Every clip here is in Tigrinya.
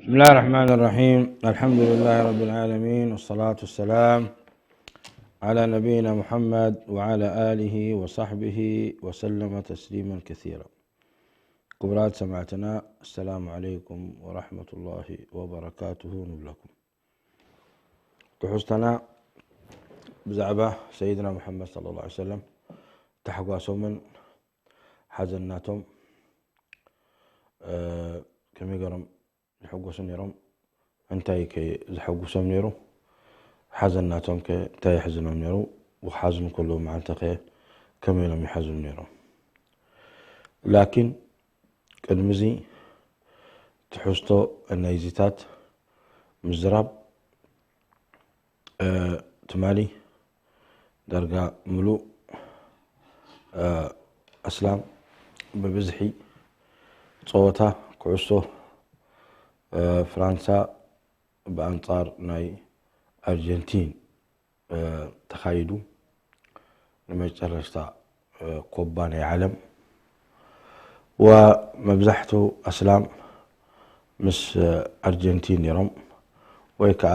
بسم الله الرحمن الرحيم. الحمد لله رب العالمين، والصلاة والسلام على نبينا محمد وعلى آله وصحبه وسلم تسليما كثيرا. ክቡራት ሰማዕትና፣ السلام عليكم ورحمة الله وبركاته ንብለኩም። ትሕዝቶና ብዛዕባ ሰይድና ሙሐመድ صلى الله عليه وسلم ታሕጓሶምን ሓዘን ናቶም፣ እ፣ ከመይ ገይሮም ይሕጎሱ ነይሮም፣ እንታይ ከ ዘሐጉሶም ነይሩ፣ ሓዘን ናቶም ከ እንታይ የሕዝኖም ነይሩ፣ ወክሓዝኑ ከለዉ መዓልቲ ከ ከመይ ኢሎም ይሓዝኑ ነይሮም። ላኪን ቅድሚ እዚ ትሕዝቶ ናይዚታት ምዝራብ፣ እ፣ ትማሊ ዳርጋ ምሉእ፣ እ፣ ኣስላም ብብዝሒ ጸወታ ኩዕሶ፣ እ፣ ፍራንሳ ብኣንጻር ናይ ኣርጀንቲን፣ እ፣ ተኻይዱ። ንመጨረሽታ፣ እ፣ ኮባ ናይ ዓለም ወመብዛሕቱ ኣስላም ምስ፣ እ፣ ኣርጀንቲን ነይሮም፣ ወይ ከዓ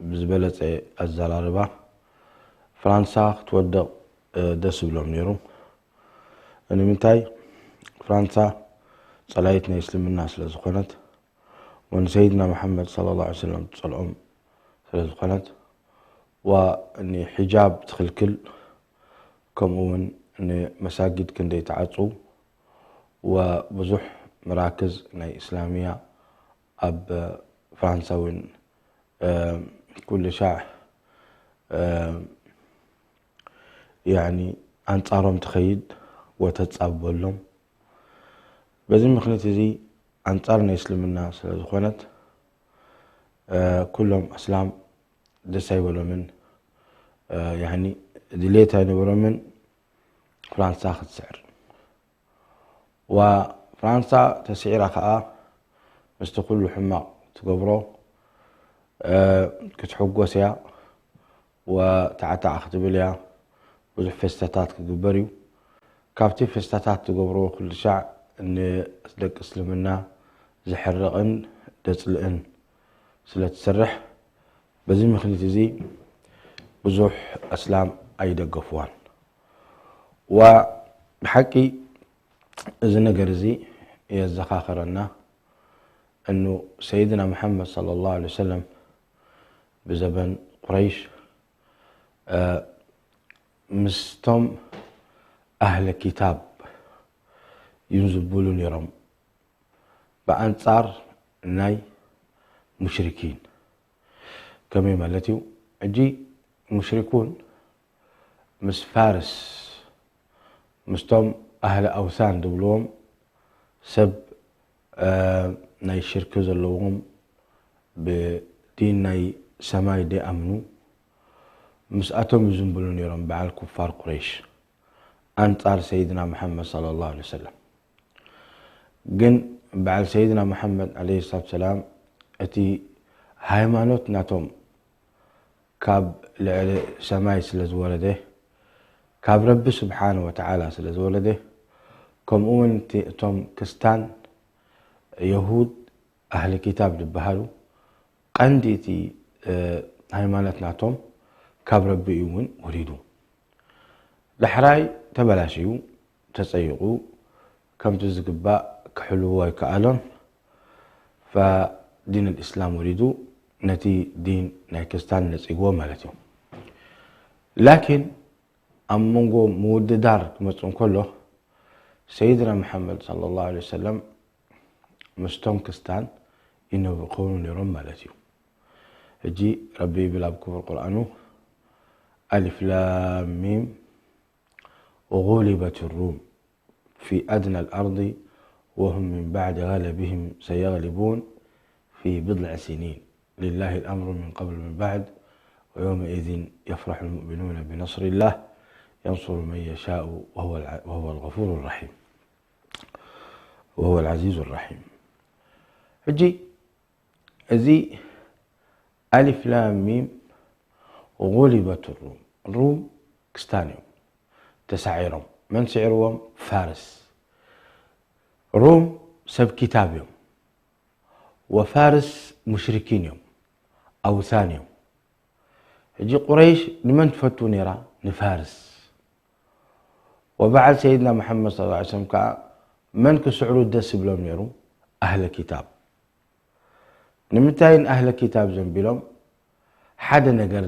ብዝበለጸ ኣዘራርባ ፍራንሳ ክትወድቕ፣ እ፣ ደስ ይብሎም ነይሩ። ንምንታይ? ፍራንሳ ጸላይት ናይ እስልምና ስለ ዝኾነት፣ ወንሰይድና መሓመድ صلى الله عليه وسلم ትጸልኦም ስለ ዝኾነት፣ ዋ ንሒጃብ ትኽልክል፣ ከምኡ እውን ንመሳጊድ ክንደይ ትዓጹ፣ ወብዙሕ መራክዝ ናይ እስላምያ ኣብ ፍራንሳ እውን፣ እ፣ ኩሉ ሻዕ፣ እ፣ ያኒ ኣንጻሮም ትኸይድ ወተጻበሎም። በዚ ምኽንያት እዚ ኣንጻር ናይ እስልምና ስለ ዝኾነት፣ እ፣ ኩሎም ኣስላም ደስ ኣይበሎምን። እ፣ ያኒ ድሌት ኣይነበሮምን ፍራንሳ ክትስዕር። ዋ ፍራንሳ ተስዒራ ከኣ ምስቲ ኩሉ ሕማቕ ትገብሮ፣ እ፣ ክትሕጎስ እያ። ወታዕታዕ ክትብል እያ። ብዙሕ ፌስታታት ክግበር እዩ። ካብቲ ፌስታታት ትገብሮ ኩሉ ሻዕ ንደቂ እስልምና ዘሕርቕን ደጽልእን ስለ ትሰርሕ፣ በዚ ምኽንያት እዚ ብዙሕ ኣስላም ኣይደገፍዋን። ዋ ብሓቂ እዚ ነገር እዚ የዘኻኽረና እኑ ሰይድና መሓመድ صلى الله عليه وسلم ብዘበን ቁረይሽ፣ እ፣ ምስቶም ኣህለ ኪታብ ይንዝብሉ ነይሮም ብኣንጻር ናይ ሙሽሪኪን። ከመይ ማለት እዩ? ሕጂ ሙሽሪኩን ምስ ፋርስ፣ ምስቶም ኣህሊ ኣውሳን ዝብልዎም ሰብ፣ እ፣ ናይ ሽርኪ ዘለዎም፣ ብዲን ናይ ሰማይ ዘይኣምኑ፣ ምስኣቶም ይዝንብሉ ነይሮም በዓል ኩፋር ቁረይሽ ኣንጻር ሰይድና መሓመድ صلى الله عليه وسلم። ግን በዓል ሰይድና መሓመድ عليه الصلاة والسلام እቲ ሃይማኖት ናቶም ካብ ልዕሊ ሰማይ ስለ ዝወረደ፣ ካብ ረቢ ስብሓነ ወተዓላ ስለ ዝወረደ፣ ከምኡ እውን እቲ፣ እቶም ክስታን፣ የሁድ፣ ኣህሊ ኪታብ ዝበሃሉ፣ ቀንዲ እቲ፣ እ፣ ሃይማኖት ናቶም ካብ ረቢ እዩ እውን ወሪዱ። ዳሕራይ ተበላሽዩ፣ ተጸይቑ፣ ከምቲ ዝግባእ ክሕልዎ ኣይከኣሎን። ፈዲን الإسلام ወሪዱ ነቲ ዲን ናይ ክርስታን ነጺግዎ ማለት እዩ። ላኪን ኣብ መንጎ ምውድዳር ክመጽእ እንከሎ፣ ሰይድና መሓመድ صلى الله عليه وسلم ምስቶም ክስታን ይነብሩ ክኾኑ ነይሮም ማለት እዩ። ሕጂ ረቢ ይብል ኣብ ክቡር ቁርኣኑ፣ ألف لام ميم، غلبت الروم في أدنى الأرض وهم من بعد غلبهم سيغلبون في بضع سنين، لله الأمر من قبل ومن بعد، ويومئذ يفرح المؤمنون بنصر الله، ينصر من يشاء، وهو الع-، وهو الغفور الرحيم، وهو العزيز الرحيم. ሕጂ እዚ ألف لام ميم غلبت الروم، ሩም ክስታን እዮም ተሳዒሮም። መን ስዒርዎም? ፋርስ። ሩም ሰብ ኪታብ እዮም። ወፋርስ ሙሽሪኪን እዮም፣ ኣውሳን እዮም። ሕጂ ቁረይሽ ንመን ትፈቱ ነይራ? ንፋርስ። ወበዓል ሰይድና መሓመድ صلى الله عليه وسلم ከዓ መን ክስዕሩ ደስ ይብሎም ነይሩ? ኣህለ ኪታብ። ንምንታይ ንኣህለ ኪታብ ዘንቢሎም? ሓደ ነገር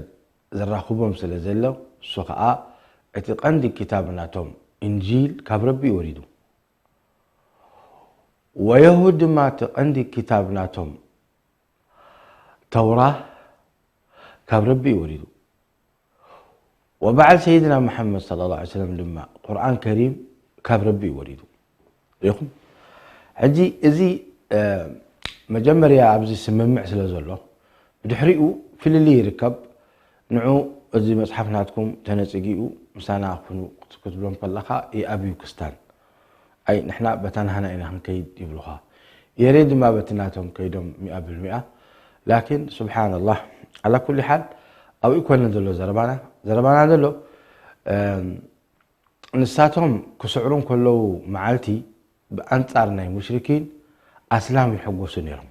ዘራኽቦም ስለ ዘሎ፣ እሱ ከዓ እቲ ቀንዲ ኪታብ ናቶም እንጂል ካብ ረቢ እዩ ወሪዱ። ወየሁድ ድማ እቲ ቀንዲ ኪታብ ናቶም ተውራ ካብ ረቢ እዩ ወሪዱ። ወበዓል ሰይድና መሓመድ صلى الله عليه وسلم ድማ ቁርኣን ከሪም ካብ ረቢ እዩ ወሪዱ። ሪኢኹም? ሕጂ እዚ መጀመርያ ኣብዚ ስምምዕ ስለ ዘሎ፣ ብድሕሪኡ ፍልልይ ይርከብ። ንዑ፣ እዚ መፅሓፍ ናትኩም ተነፂጊኡ ምሳና ኩኑ ክትብሎም ከለኻ ይኣብዩ ክስታን። ኣይ ንሕና በታ ናህና ኢና ክንከይድ ይብሉኻ። የሬ ድማ በቲ ናቶም ከይዶም ሚኣ ብልሚኣ። ላኪን ስብሓንላህ፣ ዓላ ኩሊ ሓል ኣብኡ ይኮነ ዘሎ ዘረባና። ዘረባና ዘሎ ንሳቶም ክስዕሩ እንከለዉ መዓልቲ ብኣንጻር ናይ ሙሽሪኪን ኣስላም ይሕጎሱ ነይሮም።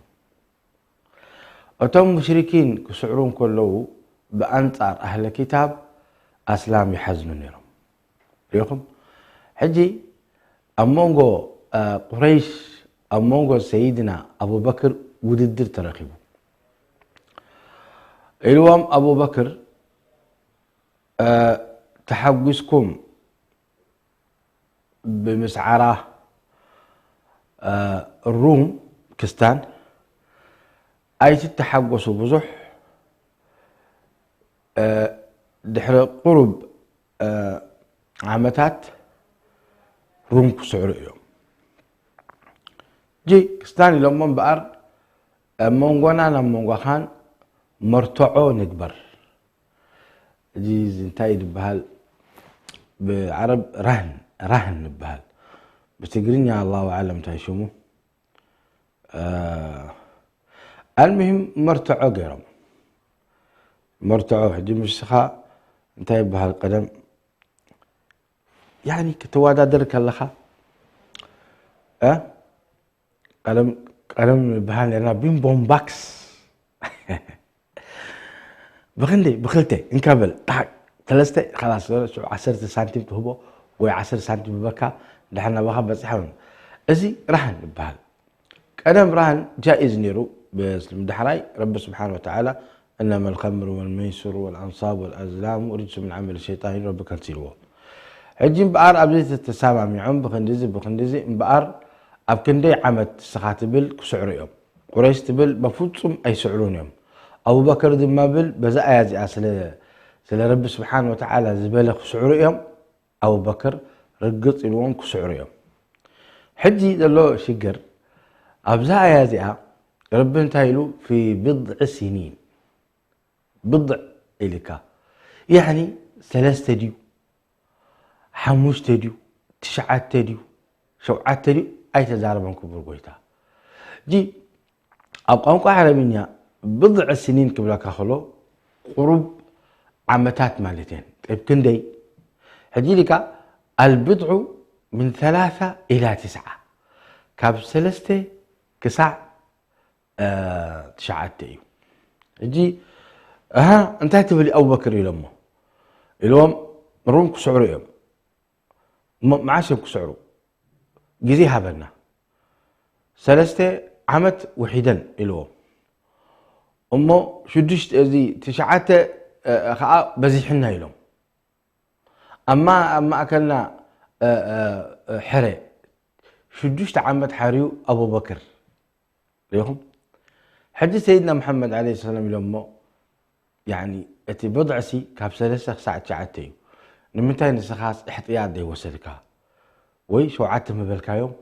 እቶም ሙሽሪኪን ክስዕሩ እንከለዉ ብኣንጻር ኣህለ ኪታብ ኣስላም ይሓዝኑ ነይሮም። ሪኢኹም? ሕጂ ኣብ መንጎ ቁረይሽ፣ ኣብ መንጎ ሰይድና ኣቡበክር ውድድር ተረኺቡ። ኢልዎም ኣቡበክር፣ ተሓጒስኩም ብምስዓራ ሩም ክስታን ኣይትተሓጎሱ ብዙሕ። ድሕሪ ቁሩብ ዓመታት ሩም ክስዕሩ እዮም። ጂ ክስታን ኢሎሞ እምበኣር ኣብ መንጎናን ኣብ መንጎኻን መርትዖ ንግበር። እዚ እንታይ ይበሃል? ብዓረብ ራህን፣ ራህን ይበሃል። ብትግርኛ ኣላሁ ኣዕለም እንታይ ሽሙ። ኣልሙሂም መርትዖ ገይሮም። መርትዖ ሕጂ ምስኻ እንታይ ይበሃል ቀደም ያኒ ክትወዳደር ከለኻ ቀደም ቀደም ንበሃል ነርና ቢምቦምባክስ ብክንደይ ብክልተ እንከብል ሰለስተ ላስ ሽዑ ዓሰርተ ሳንቲም ትህቦ ወይ ዓሰርተ ሳንቲም ብበካ ድሓር ናባኻ በፅሐ። እዚ ራህን ይበሃል። ቀደም ራህን ጃኢዝ ነይሩ ብእስልም ዳሕራይ ረቢ ስብሓን ወተዓላ እነማ ልከምር ወልመይስር ወልኣንሳብ ወልኣዝላሙ ርጅሱ ምን ዓመል ሸይጣን ኢሉ ረቢ ከልሲልዎ። ሕጂ እምበኣር ኣብዚ ተተሰማሚዖም ብክንድዚ ብክንድዚ እምበኣር ኣብ ክንደይ ዓመት ንስኻ ትብል ክስዕሩ እዮም። ቁረይሽ ትብል በፍጹም ኣይስዕሩን እዮም። ኣቡበከር ድማ ብል በዛ ኣያ እዚኣ ስለ ረቢ ስብሓን ወተዓላ ዝበለ ክስዕሩ እዮም። ኣቡበከር ርግጽ ኢልዎም ክስዕሩ እዮም። ሕጂ ዘሎ ሽግር ኣብዛ ኣያ እዚኣ ረቢ እንታይ ኢሉ ፊ ብድዒ ሲኒን ብድዕ ኢልካ ያኒ ሰለስተ ድዩ ሓሙሽተ ድዩ ትሽዓተ ድዩ ሸውዓተ ድዩ ኣይተዛረበን ክቡር ጎይታ። ጂ ኣብ ቋንቋ ዓረብኛ ብድዕ ስኒን ክብለካ ከሎ ቁሩብ ዓመታት ማለት እየን። ጠብ ክንደይ ሕጂ ኢልካ ኣልብድዑ ምን ሰላሳ ኢላ ትስዓ ካብ ሰለስተ ክሳዕ ትሽዓተ እዩ። ሕጂ እሃ እንታይ ትብል ኣቡበክር ኢሎሞ ኢልዎም ሩም ክስዕሩ እዮም። እሞ መዓስ እዮም ክስዕሩ? ግዜ ሃበና። ሰለስተ ዓመት ውሒደን ኢልዎም። እሞ ሽዱሽተ እዚ ትሽዓተ ከዓ በዚሕና ኢሎም። ኣብ ማእከልና ሕረ ሽዱሽተ ዓመት ሓርዩ ኣቡበክር ሪኢኹም። ሕጂ ሰይድና መሓመድ ዓለይሂ ሰላም ኢሎሞ ያኒ እቲ ብድዕሲ ካብ ሰለስተ ክሳዕ ትሽዓተ እዩ። ንምንታይ ንስኻስ እሕጥያት ዘይወሰድካ? ወይ ሸውዓተ ምበልካዮም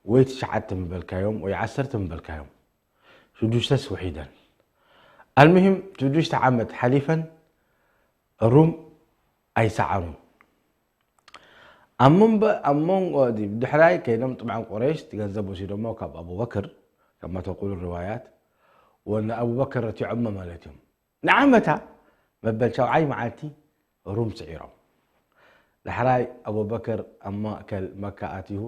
ወይ ትሽዓተ ምበልካዮም ወይ ዓሰርተ ምበልካዮም ሽዱሽተስ ውሒደን። ኣልሙሂም ሽዱሽተ ዓመት ሓሊፈን ሩም ኣይሰዓሩን። ኣብ መንበ ኣብ መንጎ ድሕራይ ከይዶም ጥብዓን ቁረይሽ እቲ ገንዘብ ወሲዶሞ ካብ ኣቡበክር ከማ ተቁሉ ርዋያት ወነ ኣቡበክር ረቲዖሞ ማለት እዮም። ንዓመታ መበል ሸውዓይ መዓልቲ ሩም ስዒሮም። ዳሕራይ ኣቡበክር ኣብ ማእከል መካ ኣትዩ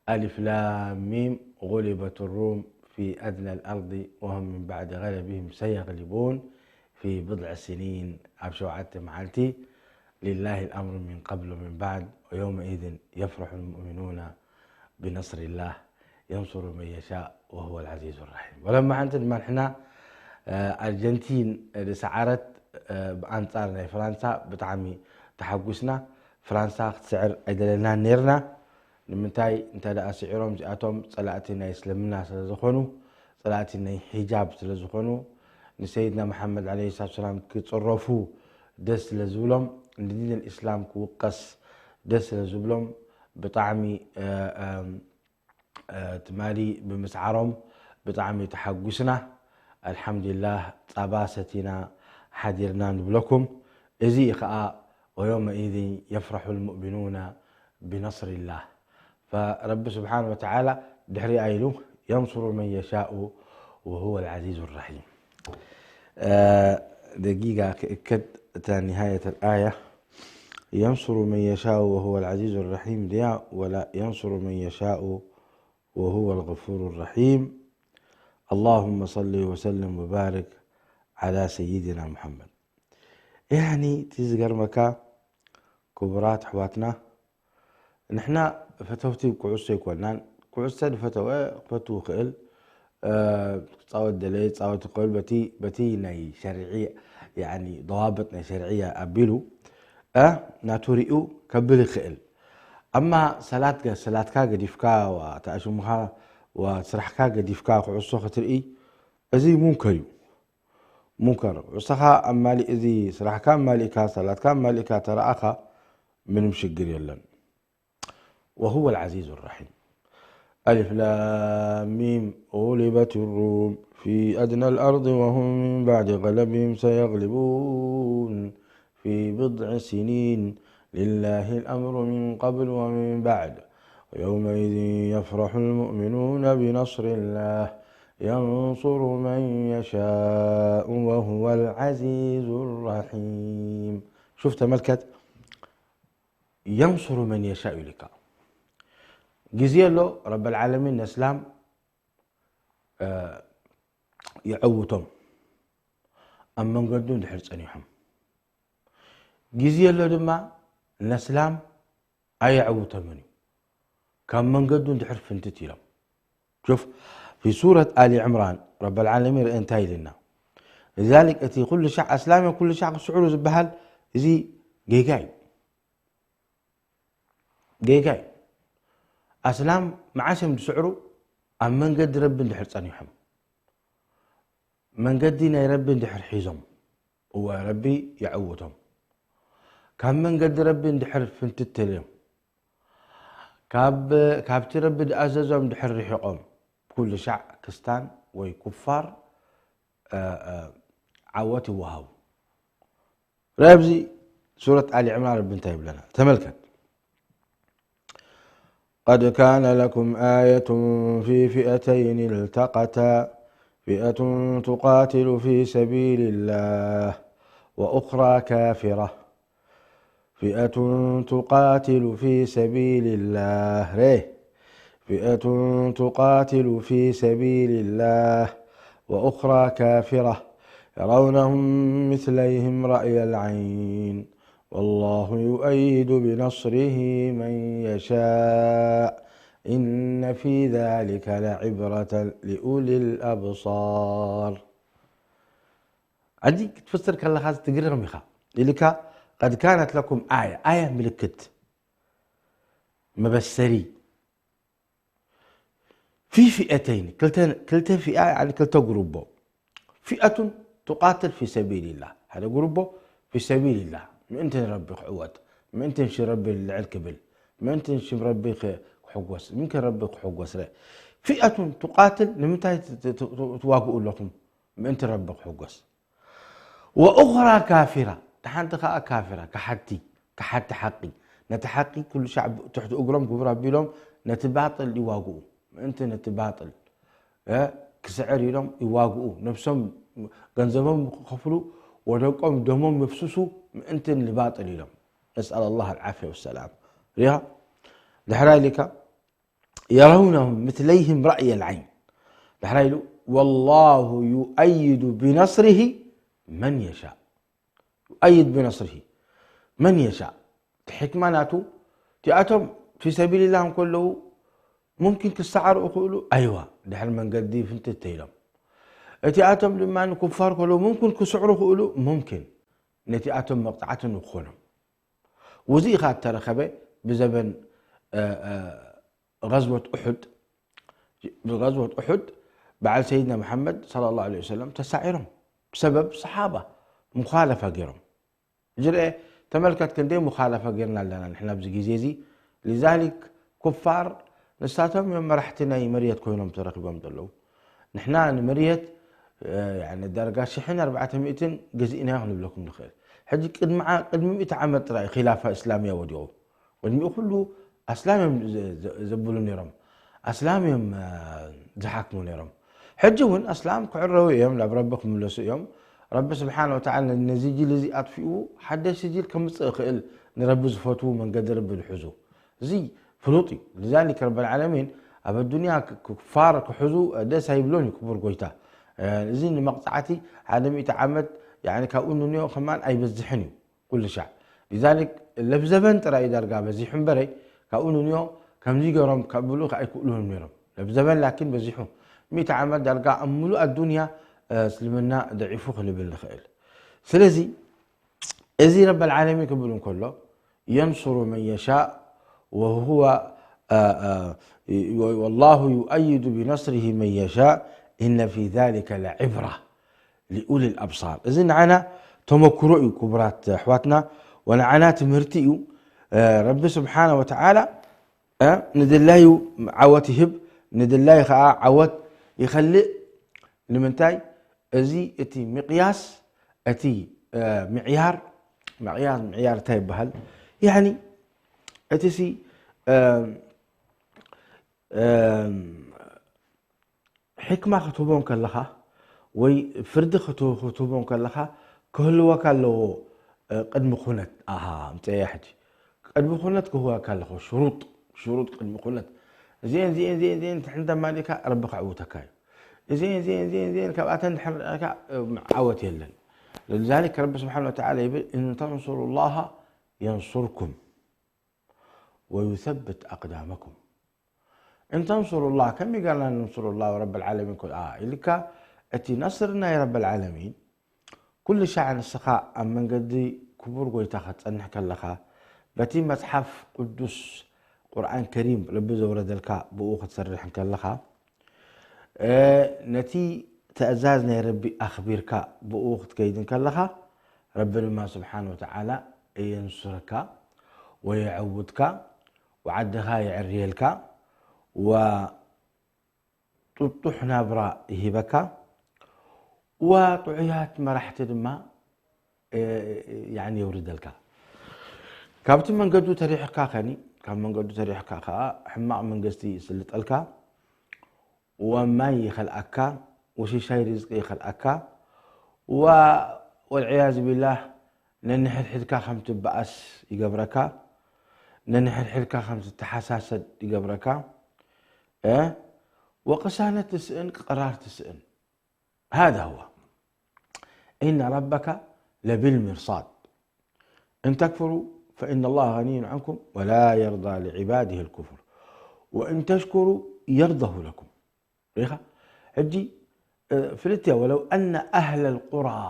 ኣሊፍ ላም ሚም غلبت الروم في أدنى الأرض وهم من بعد غلبهم سيغلبون في بضع سنين ኣብ ሸውዓተ መዓልቲ لله الأمر من قبل ومن بعد ويومئذ يفرح المؤمنون بنصر الله ينصر من يشاء وهو العزيز الرحيم. ولما ሓንቲ ድማ ንሕና ኣርጀንቲን ዝሰዓረት ብኣንጻር ናይ ፍራንሳ ብጣዕሚ ተሓጒስና። ፍራንሳ ክትስዕር ኣይደለናን ነርና። ንምንታይ እንተ ደኣ ስዒሮም እዚኣቶም ጸላእቲ ናይ እስልምና ስለ ዝኾኑ፣ ጸላእቲ ናይ ሒጃብ ስለ ዝኾኑ፣ ንሰይድና መሓመድ ዓለይሂ ሰላቱ ሰላም ክጽረፉ ደስ ስለ ዝብሎም፣ ንዲን ኣልእስላም ክውቀስ ደስ ስለ ዝብሎም ብጣዕሚ ትማሊ ብምስዓሮም ብጣዕሚ ተሓጒስና። ኣልሓምዱሊላህ ጻባ ሰቲና ሓዲርና ንብለኩም። እዚ ከኣ ويومئذ يفرح المؤمنون بنصر الله. فرب سبحانه وتعالى ድሕሪኣ ኢሉ ينصر من يشاء وهو العزيز الرحيم. ደጊጋ ክእከድ እታ نهاية الآية ينصر من يشاء وهو العزيز الرحيم ድያ ولا ينصر من يشاء وهو الغفور الرحيم. اللهم صل وسلم وبارك على سيدنا محمد. يعني እቲ ዝገርመካ ክቡራት ኣሕዋትና ንሕና ፈተውቲ ኩዕሶ ኣይኮናን። ኩዕሶ ዝፈተወ ክፈቱ ይኽእል፣ ክጻወት ደለየ ክጻወት ይኽእል። በቲ በቲ ናይ ሸርዒ ያኒ ضوابط ናይ ሸርዕያ ኣቢሉ ናቱ ሪኡ ከብል ይኽእል። ኣማ ሰላት ሰላትካ ገዲፍካ ተኣሽሙኻ ስራሕካ ገዲፍካ ኩዕሶ ክትርኢ እዚ ሙንከር እዩ። ሙንከር ንስኻ ኣማሊእ እዚ ስራሕካ ኣማሊእካ ሰላትካ ኣማሊእካ ተረኣኻ ምንም ሽግር የለን። وهو العزيز الرحيم. ألف لام ميم. غلبت الروم في أدنى الأرض وهم من بعد غلبهم سيغلبون في بضع سنين لله الأمر من قبل ومن بعد ويومئذ يفرح المؤمنون بنصر الله ينصر من يشاء وهو العزيز الرحيم. شفت ملكت ينصر من يشاء ኢሉካ። ግዜ ኣሎ ረበል ዓለሚን ነስላም የዐውቶም ኣብ መንገዱ እንድሕር ጸኒሖም። ግዜ ኣሎ ድማ ነስላም ኣየዐውቶምን እዩ ካብ መንገዱ እንድሕር ፍንትት ኢሎም። شوف في سورة آل عمران ረበል ዓለሚን ርእ እንታይ ኢልና لذلك እቲ ኩሉ ሻዕ ኣስላም ኩሉ ሻዕ ክስዕሩ ዝበሃል እዚ ጌጋ እዩ። ጌጋ እዩ። ኣስላም መዓስ እዮም ዝስዕሩ? ኣብ መንገዲ ረቢ እንድሕር ጸኒሖም፣ መንገዲ ናይ ረቢ እንድሕር ሒዞም፣ እወ ረቢ የዕውቶም። ካብ መንገዲ ረቢ እንድሕር ፍንትት ተልዮም፣ ካብ ካብቲ ረቢ ዝኣዘዞም እንድሕር ርሒቖም፣ ኩሉ ሻዕ ክስታን ወይ ኩፋር ዓወት ይወሃቡ። ርእ ኣብዚ ሱረት ኣሊ ዕምራን ረቢ እንታይ ይብለና? ተመልከት። قد كان لكم آية في فئتين التقتا فئة تقاتل في سبيل الله وأخرى كافرة فئة تقاتل في سبيل الله ره فئة تقاتل في سبيل الله وأخرى كافرة يرونهم مثليهم رأي العين والله يؤيد بنصره من يشاء إن في ذلك لعبرة لأولي الأبصار. ሕጂ ክትፍስር ከለኻ ትግረም ኢኻ ኢልካ قد كانت لكم آية آية ምልክት መበሰሪ في فئتين ክልተ ክልተ ፊኣ يعني ክልተ ጉሩቦ فئة تقاتل في سبيل الله ሓደ ጉሩቦ في سبيل الله ምእንቲ ንረቢ ክዕወት ምእንቲ ንሽም ረቢ ልዕል ክብል ምእንቲ ንሽም ረቢ ክሕጎስ ምእንቲ ረቢ ክሕጎስ ረ فئة تقاتل ንምንታይ ትዋግኡ ኣለኹም ምእንቲ ረቢ ክሕጎስ وأخرى كافرة እታ ሓንቲ ኸኣ ካፊራ ከሓድቲ ከሓድቲ ሓቂ ነቲ ሓቂ ኩሉ ሻዕ ትሕቲ እግሮም ግብር ኣቢሎም ነቲ ባጥል ይዋግኡ ምእንቲ ነቲ ባጥል ክስዕር ኢሎም ይዋግኡ ነብሶም ገንዘቦም ክኸፍሉ ወደቆም ደሞም የፍስሱ ምእንቲ ንባጥል ኢሎም نسأل الله العافية والسلام ሪኻ ድሕራይ ኢልካ يرونهم مثليهم رأي العين ዳሕራይ ኢሉ፣ والله يؤيد بنصره من يشاء. يؤيد بنصره من يشاء. እቲ ሕክማ ናቱ፣ እቲኣቶም ፊ ሰቢልላህ እንከለዉ ሙምኪን ክሰዓሩ ይኽእሉ፣ ኣይዋ፣ ድሕሪ መንገዲ ፍንትት ኢሎም። እቲኣቶም ድማ ንኩፋር ከለዉ ሙምኪን ክስዕሩ ይኽእሉ፣ ሙምኪን ነቲኣቶም መቕጻዕቲ ንክኾኖም። ውዚ ኢኻ እተረኸበ ብዘበን፣ እ፣ እ፣ غزوة أحد، ብغزوة أحد በዓል ሰይድና መሓመድ صلى الله عليه وسلم ተሳዒሮም። ብሰበብ ሰሓባ ሙኻለፋ ገይሮም። ሕጂ ርአ፣ ተመልከት ክንደይ ሙኻለፋ ገይርና ኣለና ንሕና ኣብዚ ግዜ እዚ። لذلك ኩፋር ንሳቶም እዮም መራሕቲ ናይ መርየት ኮይኖም ተረኺቦም ዘለዉ። ንሕና ንመርየት፣ እ፣ ያኒ ዳርጋ ሽሕን ኣርባዕተ ሚእትን ገዚእናዮ ክንብለኩም ንኽእል። ሕጂ ቅድሚ ዓ-፣ ቅድሚ ሚእቲ ዓመት ጥራይ ኺላፋ እስላምያ ወዲቑ። ቅድሚኡ ኩሉ ኣስላም እዮም ዘ-፣ ዘ-፣ ዘብሉ ነይሮም። ኣስላም እዮም፣ እ፣ ዝሓክሙ ነይሮም። ሕጂ እውን ኣስላም ክዕረቡ እዮም፣ ናብ ረቢ ክምለሱ እዮም። ረቢ ስብሓነ ወተዓላ ነዚ ጅል እዚ ኣጥፊኡ ሓደሽ ጅል ከምጽእ ይኽእል፣ ንረቢ ዝፈትዉ መንገዲ ረቢ ዝሕዙ። እዚ ፍሉጥ እዩ። لذلك ረቢ العالمين ኣብ ኣዱንያ ክ-፣ ክፋር ክሕዙ ደስ ኣይብሎን እዩ ክቡር ጎይታ። እ፣ እዚ ንመቕጻዕቲ ሓደ ሚእቲ ዓመት፣ ያኒ ካብኡ ንንዮ ከማን ኣይበዝሕን እዩ። ኩሉ ሻዕ። لذلك ለብዘበን ጥራይ እዩ ዳርጋ በዚሑ እምበረ፣ ካብኡ ንንዮ ከምዚ ገይሮም ከብሉ ኣይክእሉን ነይሮም። ለብዘበን ላኪን በዚሑ። ሚእቲ ዓመት ዳርጋ ኣብ ምሉእ ኣዱንያ፣ እ፣ እስልምና ደዒፉ ክንብል ንኽእል። ስለዚ እዚ ረብ العالمين ክብል እንከሎ፣ ينصر من يشاء وهو، እ፣ እ፣ والله يؤيد بنصره من يشاء إن في ذلك لعبرة لأولي الأبصار። እዚ ንዓና ተመክሮ እዩ ክቡራት ኣሕዋትና፣ ወንዓና ትምህርቲ እዩ። እ፣ ረቢ ስብሓነ ወተዓላ፣ እ፣ ንድላዩ ዓወት ይህብ፣ ንድላዩ ኸዓ ዓወት ይኸልእ። ንምንታይ? እዚ እቲ ምቕያስ፣ እቲ፣ እ፣ ምዕያር፣ ምቕያስ፣ ምዕያር እንታይ ይበሃል? ያኒ እቲ ሲ፣ እ፣ እ፣ ሕክማ ክትህቦ እንከለኻ ወይ ፍርዲ ክት-፣ ክትህቦ እንከለኻ ክህልወካ ኣለዎ፣ እ፣ ቅድሚ ኩነት። ኣሃ፣ ኣምፀያ ሕጂ። ቅድሚ ኩነት ክህወካ ኣለኹ፣ ሽሩጥ፣ ሽሩጥ ቅድሚ ኩነት። እዚኤን፣ እዚኤን፣ እዚኤን፣ እዚኤን ትሕንተ ማሊካ ረቢ ከዕውተካ እዩ። እዚኤን፣ እዚኤን፣ እዚኤን፣ እዚኤን ካብኣተን ድሕር ርኣካ፣ እ፣ ዓወት የለን። لذلك ረቢ ስብሓነ ወተዓላ ይብል፣ إن تنصروا الله ينصركم ويثبت أقدامكم. إن تنصروا الله، ከመይ ጌርና ننصر الله ورب العالمين كل، آه، ኢልካ፣ እቲ ነስር ናይ ረብ العالمين ኩሉ ሻዕ ንስኻ ኣብ መንገዲ ክቡር ጎይታ ክትጸንሕ ከለኻ፣ በቲ መጽሓፍ ቅዱስ ቁርኣን ከሪም ረቢ ዘውረደልካ ብኡ ክትሰርሕ እንከለኻ፣ እ፣ ነቲ ትእዛዝ ናይ ረቢ ኣኽቢርካ ብኡ ክትከይድ እንከለኻ፣ ረቢ ድማ ስብሓነ ወተዓላ የንሱረካ ወየዐውትካ ወዓድኻ የዕርየልካ ወጥጡሕ ናብራ ይሂበካ ወጥዑያት መራሕቲ ድማ፣ እ፣ ያኒ የውርደልካ። ካብቲ መንገዱ ተሪሕካ ከኒ፣ ካብ መንገዱ ተሪሕካ ከኣ ሕማቕ መንግስቲ ይስልጠልካ፣ ወማይ ይኸልኣካ፣ ወሽሻይ ርዝቂ ይኸልኣካ፣ ወ-፣ ወልዕያዝ ቢላህ ነንሕድሕድካ ከም ትበኣስ ይገብረካ፣ ነንሕድሕድካ ከም ትተሓሳሰድ ይገብረካ፣ እ፣ ወቅሳነት ትስእን፣ ቅራር ትስእን። هذا هو. إن ربك لبالمرصاد. إن تكفروا فإن الله غني عنكم ولا يرضى لعباده الكفر وإن تشكروا يرضه لكم. ሪኢኻ? ሕጂ፣ እ፣ ፍልጥያ፣ ولو أن أهل القرى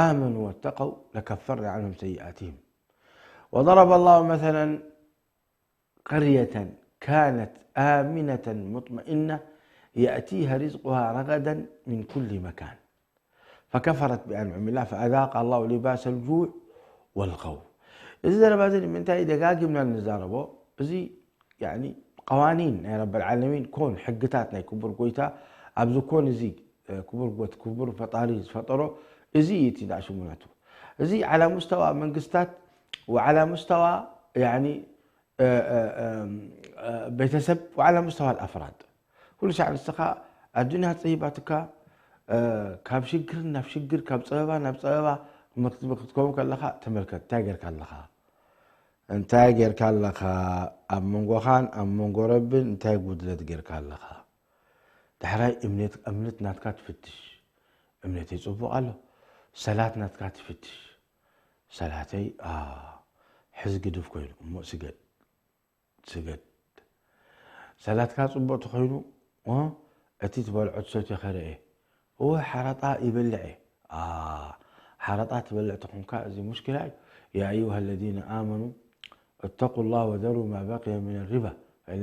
آمنوا واتقوا لكفرنا عنهم سيئاتهم. وضرب الله مثلا قرية كانت آمنة مطمئنة يأتيها رزقها رغدا من كل مكان فكفرت بأنعم الله فأذاقها الله لباس الجوع والخوف. እዚ ዘረባ እዚ ንምንታይ ደጋጊምና ንዛረቦ? እዚ፣ ያኒ፣ ቀዋኒን ናይ ረብ العالمين ኮን፣ ሕግታት ናይ ክቡር ጎይታ፣ ኣብዚ ኮን እዚ፣ እ፣ ክቡር ጎት-፣ ክቡር ፈጣሪ ዝፈጠሮ፣ እዚ እዩ እቲ ደኣ ሽሙ ናቱ። እዚ على مستوى መንግስታት وعلى مستوى፣ ያኒ፣ እ፣ እ፣ እ፣ እ፣ ቤተሰብ وعلى مستوى الأفراد። ኩሉ ሻዕ ንስኻ ኣዱንያ ጸይባትካ፣ እ፣ ካብ ሽግር ናብ ሽግር፣ ካብ ጸበባ ናብ ጸበባ ምክ-፣ ክትከውን ከለኻ ተመልከት፣ እንታይ ጌርካ ኣለኻ? እንታይ ጌርካ ኣለኻ? ኣብ መንጎኻን ኣብ መንጎ ረብን እንታይ ጉድለት ጌርካ ኣለኻ? ዳሕራይ እምነት እምነት ናትካ ትፍትሽ። እምነተይ ጽቡቕ ኣሎ። ሰላት ናትካ ትፍትሽ። ሰላተይ ኣ ሕዚ ግድፍ ኮይኑ እሞ ስገድ ስገድ። ሰላትካ ጽቡቕ ተኾይኑ እ እቲ ትበልዖ ትሰትዮ ከረኤ እወ ሓራጣ ይበልዕ እየ። ኣ ሓራጣ ትበልዕ ተኾንካ እዚ ሙሽኪላ እዩ። يا أيها الذين آمنوا اتقوا الله وذروا ما بقي من الربا فإن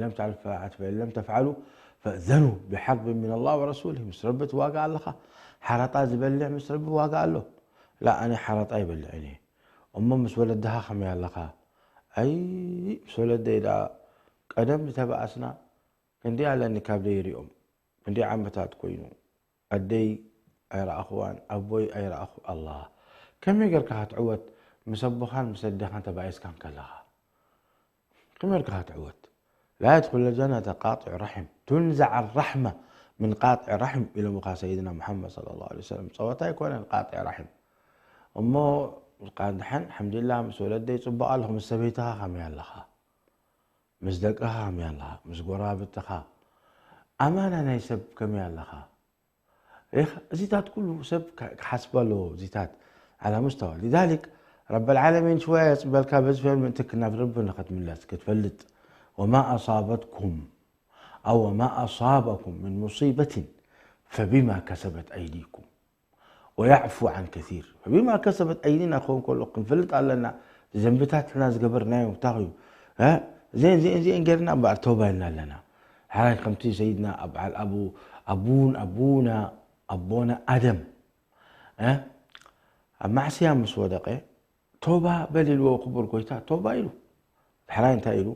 لم تفعلوا فأذنوا بحرب من الله ورسوله ምስ ረቢ ትዋጋ ኣለኻ። ሓራጣ ዝበልዕ ምስ ረቢ ዋጋ ኣሎ። ላ ኣነ ሓራጣ ይበልዕን እየ። እሞ ምስ ወለድኻ ከመይ ኣለኻ? ኣይ ምስ ወለደይ ደኣ ቀደም ዝተባኣስና ክንደይ ኣለኒ ካብ ደይሪኦም ክንደይ ዓመታት ኮይኑ ኣደይ ኣይረኣኽዋን ኣቦይ ኣይረኣኹ ኣላ ከመይ ጌርካ ክትዕወት ምስ ኣቦኻን ምስ ኣዴኻን ተባኢስካ እንከለኻ ከመይ ጌርካ ክትዕወት لا يدخل الجنة قاطع رحم تنزع الرحمة من قاطع رحم ኢሎምኻ ሰይድና ሙሓመድ صلى الله عليه وسلم ጸወታ ኣይኮነን ቃጢዕ ራሒም እሞ ቃድሐን ሓምድላ ምስ ወለደይ ጽቡቕ ኣለኹ ምስ ሰበይትኻ ከመይ ኣለኻ ምስ ደቅኻ ከመይ ኣለኻ ምስ ጎረባብትኻ ኣማና ናይ ሰብ ከመይ ኣለኻ እዚታት ኩሉ ሰብ ክሓስበ ኣለዎ እዚታት على مستوى لذلك رب العالمين ሽወያ የፅበልካ በዚ ፊልም ምእንቲ ናብ ረቢ ንክትምለስ ክትፈልጥ وما أصابتكم أو وما أصابكم من مصيبة فبما كسبت أيديكم ويعفو عن كثير فبما كسبت أيدينا ክኸውን ከሎ ክንፈልጥ ኣለና ዘንብታት ሕና ዝገበርናዮ እንታይ እዩ እዚአን እዚአን እዚአን ገርና እምበኣር ተውባ ኢልና ኣለና ሓራይ ከምቲ ሰይድና በዓል ኣቡ ኣቡን ኣቡና ኣቦና ኣደም ኣብ ማዕስያ ምስ ወደቀ ተውባ በል ኢልዎ ክቡር ጎይታ ተውባ ኢሉ ዳሕራይ እንታይ ኢሉ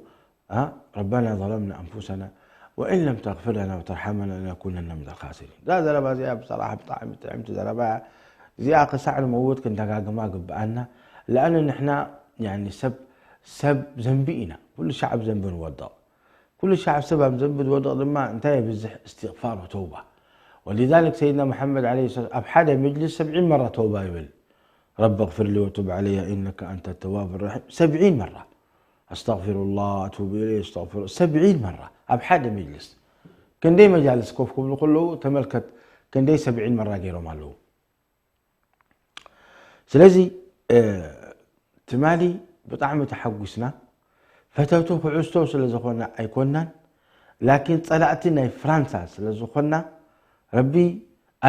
ربنا ظلمنا أنفسنا وإن لم تغفر لنا وترحمنا لنكونن من الخاسرين እዛ ዘረባ እዚኣ ብሰራሓ ብጣዕሚ ጥዕምቲ ዘረባ እያ እዚኣ ክሳዕ ንመውት ክንደጋግማ ግብኣና ለኣነ ንሕና ሰብ ሰብ ዘንቢ ኢና ኩሉ ሻዕ ኣብ ዘንቢ ንወድቕ ኩሉ ሻዕ ኣብ ሰብ ኣብ ዘንቢ ዝወድቕ ድማ እንታይ የብዝሕ እስትቕፋር ወተውባ ولذلك سيدنا محمد عليه الصلاة ኣብ ሓደ መጅልስ ሰብዒን መራ ተውባ ይብል رب اغفر لي وتب علي إنك أنت التواب الرحيم سبعين مرة أستغفر الله أتوب إليه أستغفر سبعين مرة ኣብ ሓደ መጅልስ ክንደይ መጃልስ ኮፍ ክብሉ ከለዉ ተመልከት ክንደይ ሰብዒን መራ ገይሮም ኣለዉ ስለዚ ትማሊ ብጣዕሚ ተሓጒስና ፈተውቲ ኩዕስቶ ስለ ዝኾና ኣይኮናን ላኪን ጸላእቲ ናይ ፍራንሳ ስለ ዝኾና ረቢ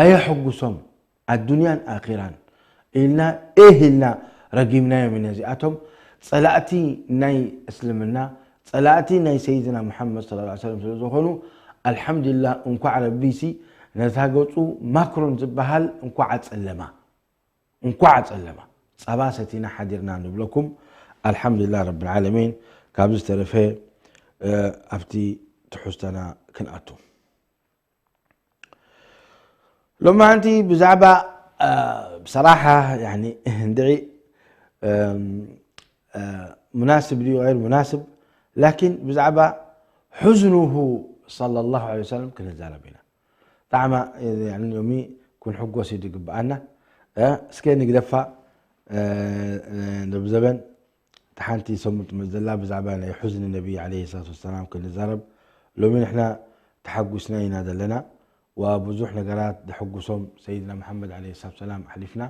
ኣየሐጉሶም ኣዱንያን ኣኺራን ኢልና ኤህ ኢልና ረጊምናዮም ኢና እዚኣቶም ጸላእቲ ናይ እስልምና ጸላእቲ ናይ ሰይድና ሙሓመድ صلى الله عليه وسلم ስለ ዝኾኑ ኣልሓምዱሊላህ እንኳዕ ረቢሲ ነታ ገጹ ማክሮን ዝበሃል እንኳዕ ኣጸለማ እንኳዕ ኣጸለማ ጸባ ሰቲና ሓዲርና ንብለኩም ኣልሓምዱሊላህ ረብል ዓለሚን ካብዚ ዝተረፈ ኣብቲ ትሕዝቶና ክንኣቱ ሎማዓንቲ ብዛዕባ ብሰራሓ እንድዒ ሙናስብ ድዩ غير ሙናስብ ላኪን ብዛዕባ ሕዝኑሁ صلى الله عليه وسلم ክንዛረብ ኢና ጣዕማ ሎሚ ክንሕጎስ እዩ ዝግብኣና እስከ ንግደፋ ነብዘበን እታ ሓንቲ ሰሙን ትመጽእ ዘላ ብዛዕባ ናይ ሑዝኒ ነቢ ዓለይሂ ሰላቱ ወሰላም ክንዛረብ ሎሚ ንሕና ተሓጒስና ኢና ዘለና ወብዙሕ ነገራት ዘሐጉሶም ሰይድና መሓመድ ዓለይሂ ሰላቱ ወሰላም ኣሕሊፍና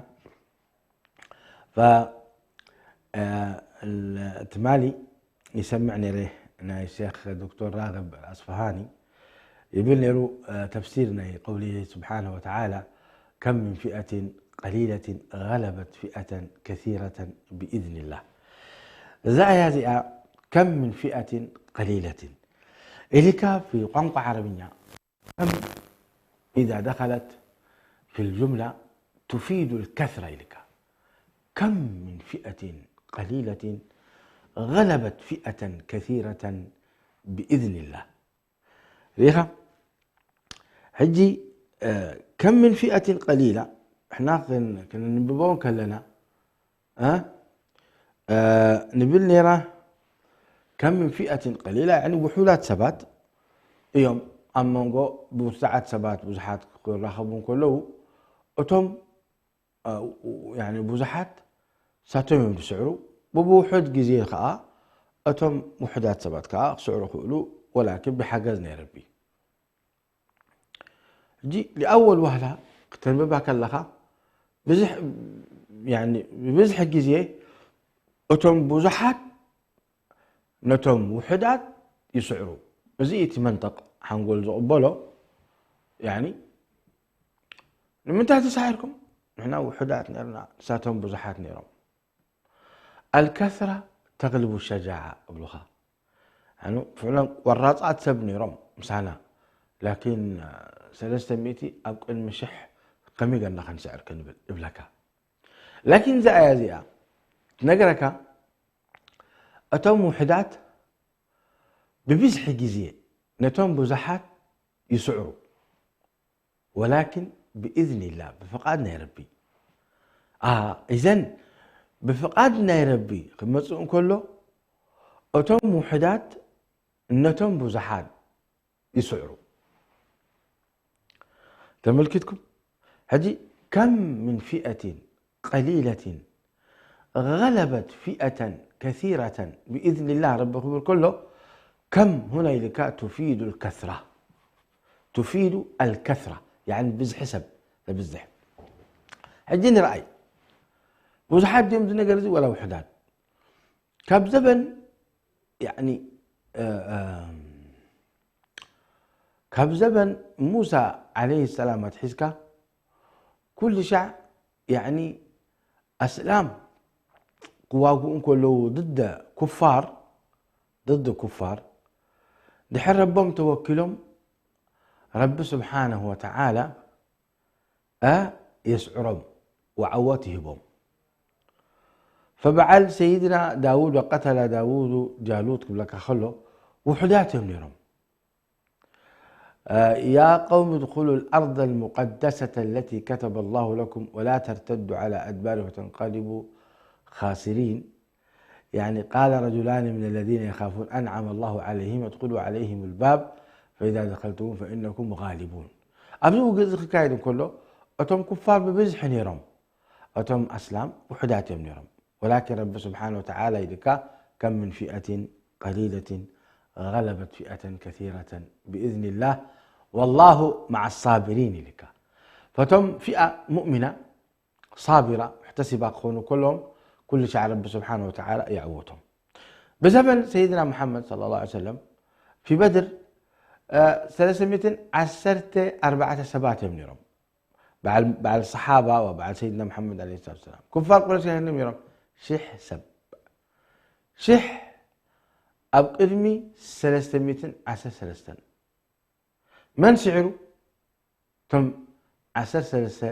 ትማሊ ይሰምዕ ነይረ ናይ ሼክ ዶክተር ራግብ ኣስፋሃኒ ይብል ነይሩ ተፍሲር ናይ قوله سبحانه وتعالى كم من فئة قليلة غلبت فئة كثيرة بإذن الله እዛ ኣያ እዚኣ كم من فئة قليلة ኢልካ في ቋንቋ ዓረብኛ كم إذا دخلت في الجملة تفيد الكثرة ኢልካ كم من فئة قليلة غلبت فئة كثيرة بإذن الله ሪኻ ሕጂ كم من فئة قليلة احنا ክንንብቦ ከለና ንብል ነይራ ከም ምን ፊኣትን ቀሊላ ውሑዳት ሰባት እዮም ኣብ መንጎ ብዙሓት ሰባት ብዙሓት ክራኸቡ እንከለዉ እቶም ብዙሓት ሳቶም እዮም ዝስዕሩ ብብውሑድ ግዜ ከዓ እቶም ውሑዳት ሰባት ከዓ ክስዕሩ ክእሉ ወላኪን ብሓገዝ ናይ ረቢ ሕጂ لأول وهلة ክተንብባ ከለኻ ብዝሕ ብዝሕ ግዜ እቶም ብዙሓት ነቶም ውሑዳት ይስዕሩ። እዚ እቲ መንጠቕ ሓንጎል ዝቕበሎ። ያኒ ንምንታይ ተሳዒርኩም? ንሕና ውሑዳት ነርና፣ ንሳቶም ብዙሓት ነይሮም። الكثرة تغلب الشجاعة እብሉኻ። ኣኑ ፍዕለን ቆራጻት ሰብ ነይሮም ምሳና። ላኪን ሰለስተ ሚእቲ ኣብ ቅድሚ ሽሕ ከመይ ገርና ክንስዕር ክንብል እብለካ። ላኪን እዛ እያ እዚኣ ትነግረካ፣ እቶም ውሕዳት ብብዝሒ ግዜ ነቶም ብዙሓት ይስዕሩ። ወላኪን ብኢዝኒላህ፣ ብፍቓድ ናይ ረቢ። ኢዘን ብፍቓድ ናይ ረቢ ክመፅእ እንከሎ እቶም ውሕዳት ነቶም ብዙሓት ይስዕሩ። ተመልኪትኩም? ሕጂ ከም ምን ፊአትን ቀሊለትን غلبت فئة كثيرة بإذن الله ረቢ ክብል ከሎ ከም هنا ኢልካ تفيد الكثرة تفيد الكثرة يعني ብዝሒ ሰብ ተብዝሕ። ሕጂ ንርኣይ ብዙሓት ድዮም እዚ ነገር እዚ ወላ ውሕዳት ካብ ዘበን يعني ካብ ዘበን ሙሳ عليه السلام ኣትሒዝካ ኩሉ ሻዕ يعني ኣስላም ክዋግኡ እንከለዉ ضد ኩፋር ضد ኩፋር ድሕር ረቦም ተወኪሎም ረቢ ስብሓንሁ ወተዓላ የስዕሮም ወዓወት ይህቦም። فبዓል ሰይድና ዳውድ وقتل داود جالوت ክብለካ ከሎ ውሑዳት እዮም ነይሮም። يا قوم ادخلوا الأرض المقدسة التي كتب الله لكم ولا ترتدوا على أدباركم فتنقلبوا خاسرين. يعني قال رجلان من الذين يخافون أنعم الله عليهم ادخلوا عليهم الباب فإذا دخلتموه فإنكم غالبون. ኣብዚ ውግእ እዚ ክካየድ እንከሎ እቶም ኩፋር ብብዝሒ ነይሮም፣ እቶም ኣስላም ውሑዳት እዮም ነይሮም። ولكن ረቢ ስብሓን ወተዓላ ኢልካ ከም من فئة قليلة غلبت فئة كثيرة بإذن الله والله مع الصابرين ኢልካ ፈቶም ፊኣ ሙእሚና ሳቢራ ሙሕተሲባ ክኾኑ ከለዎም ኩሉ ሻዕ ረቢ ስብሓን ወተዓላ የዕወቶም። ብዘበን ሰይድና ሙሓመድ صلى الله عليه وسلم في بدر ሰለስተ ሚእትን ዓሰርተ ኣርባዕተ ሰባት እዮም ነይሮም። በዓል ሰሓባ በዓል ሰይድና ሙሓመድ ለ ሰላት ሰላም ኩፋር ቁረሽ ከህንም ነይሮም ሽሕ ሰብ ሽሕ ኣብ ቅድሚ ሰለስተ ሚእትን ዓሰርተ ሰለስተን መን ስዒሩ? እቶም ዓሰርተ ሰለስተ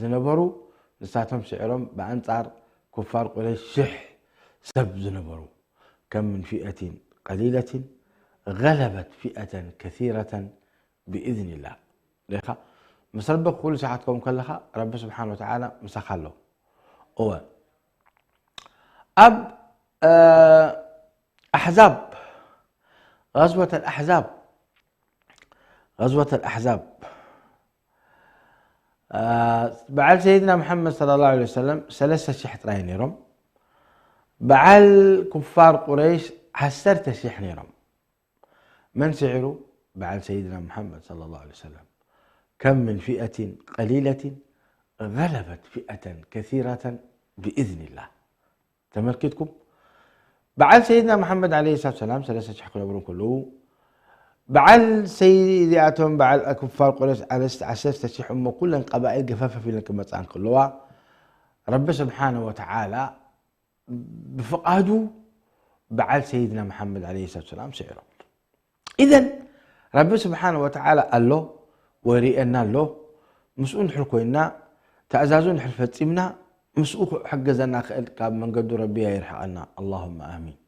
ዝነበሩ ንሳቶም ስዒሮም ብኣንጻር ኩፋር ቁረይሽ ሽሕ ሰብ ዝነበሩ ከም ምን ፊአትን ቀሊለትን غلبت فئة كثيرة بإذن الله ሪኻ ምስ ረቢ ኩሉ ሰዓት ከም ከለኻ ረቢ ስብሓን ወተዓላ ምሳኻ ኣሎ እወ ኣብ ኣሕዛብ غزوة الأحزاب غزوة الأحزاب በዓል ሰይድና መሓመድ صلى الله عليه وسلم ሰለስተ ሽሕ ጥራይ ነይሮም። በዓል ኩፋር ቁረይሽ ዓሰርተ ሽሕ ነይሮም። መን ስዒሩ? በዓል ሰይድና መሓመድ صلى الله عليه وسلم كم من فئة قليلة غلبت فئة كثيرة بإذن الله ተመልኪትኩም በዓል ሰይድና መሓመድ ለ ሰላት ሰላም ሰለስተ ሽሕ ክነብሩ ከለዉ በዓል ሰይድ እዚኣቶም በዓል ኩፋር ቁረሽ ዓሰርተ ሽሕ እሞ ኩለን ቀባኢል ገፈፈፍ ኢለን ክመፅኣን ከለዋ ረቢ ስብሓነ ወተዓላ ብፍቓዱ በዓል ሰይድና መሓመድ ለ ሰላት ሰላም ስዒሮም ኢዘን ረቢ ስብሓን ወተዓላ ኣሎ ወሪአና ኣሎ ምስኡ እንድሕር ኮይና ተእዛዙ እንድሕር ፈፂምና ምስኡ ክሕገዘና ክእል ካብ መንገዱ ረቢ ኣይርሕቐና ኣላሁመ ኣሚን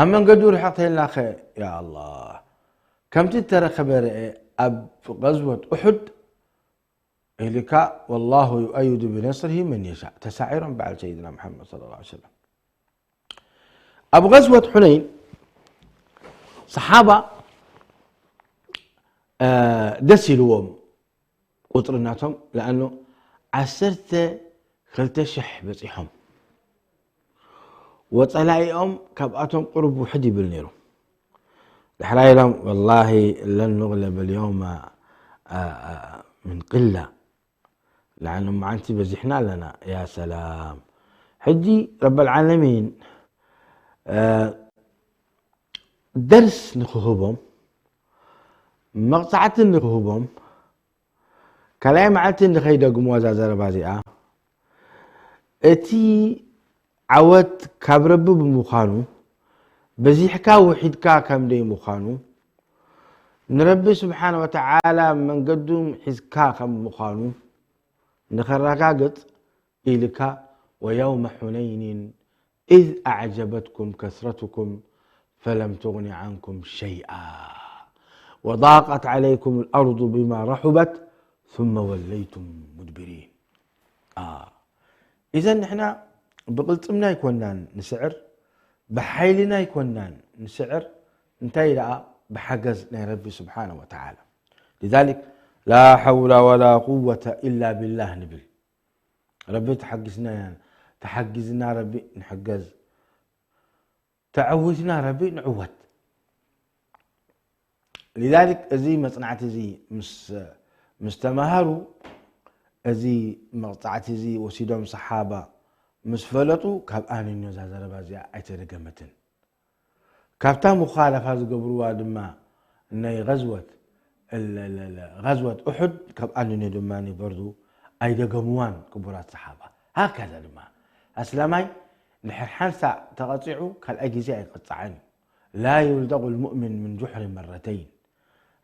ኣብ መንገዱ ርሕቕ ተይልናኸ ያ ኣላህ ከምቲ እተረኸበ ርአ ኣብ غزوة أحد ኢልካ والله يؤيد بنصره من يشاء ተሳዒሮም በዓል ሰይድና محمد صلى الله عليه وسلم ኣብ غزوة حنين صحابة ደስ ኢልዎም ቁፅሪ ናቶም لأنه ዓሰርተ ክልተ ሽሕ በፂሖም ወፀላኢኦም ካብኣቶም ቁሩብ ውሕድ ይብል ነይሩ ድሕራይ ኢሎም ወላሂ ለን ንግለብ ልየውመ ምን ቅላ። ንዓኑ መዓንቲ በዚሕና ኣለና። ያ ሰላም። ሕጂ ረበል ዓለሚን ደርስ ንክህቦም፣ መቕፃዕቲ ንክህቦም፣ ካልኣይ መዓልቲ ንኸይደግምዋ እዛ ዘረባ እዚኣ፣ እቲ ዓወት ካብ ረቢ ብምዃኑ፣ በዚሕካ ውሒድካ ከም ደይ ምዃኑ፣ ንረቢ ስብሓነ ወተዓላ መንገዱ ሒዝካ ከም ምዃኑ ንኸረጋግጽ ኢልካ፣ ወየውመ ሑነይኒን ኢዝ ኣዕጀበትኩም ከስረትኩም ፈለም ትጉኒ ዓንኩም ሸይኣ ወዳቀት ዓለይኩም ልኣርዱ ቢማ ረሑበት ثم ወለይቱም ሙድብሪን። ኢዘን ንሕና ብቕልጽምና ኣይኮናን ንስዕር፣ ብሓይልና ኣይኮናን ንስዕር። እንታይ ደኣ? ብሓገዝ ናይ ረቢ ስብሓነ ወተዓላ። ሊዛሊክ ላ ሓውላ ወላ ቁወተ ኢላ ቢላህ ንብል። ረቢ ተሓጊዝና፣ ተሓጊዝና ረቢ ንሕገዝ፣ ተዓዊትና ረቢ ንዕወት። ሊዛሊክ እዚ መጽናዕቲ እዚ ምስ፣ ምስ ተማሃሩ፣ እዚ መቕጻዕቲ እዚ ወሲዶም ሰሓባ ምስ ፈለጡ፣ ካብ ኣንንዮ እዛ ዘረባ እዚኣ ኣይተደገመትን። ካብታ ሙኻለፋ ዝገብርዋ ድማ ናይ ገዝወት፣ ال-، ال-، ال-، ገዝወት ኡሑድ ካብ ኣንንዮ ድማ በርዱ ኣይደገምዋን ክቡራት ሰሓባ። ሃከዛ ድማ ኣስላማይ ድሕር ሓንሳእ ተቐጺዑ ካልኣይ ግዜ ኣይቀጻዕን እዩ። لا يلدغ المؤمن من جحر مرتين።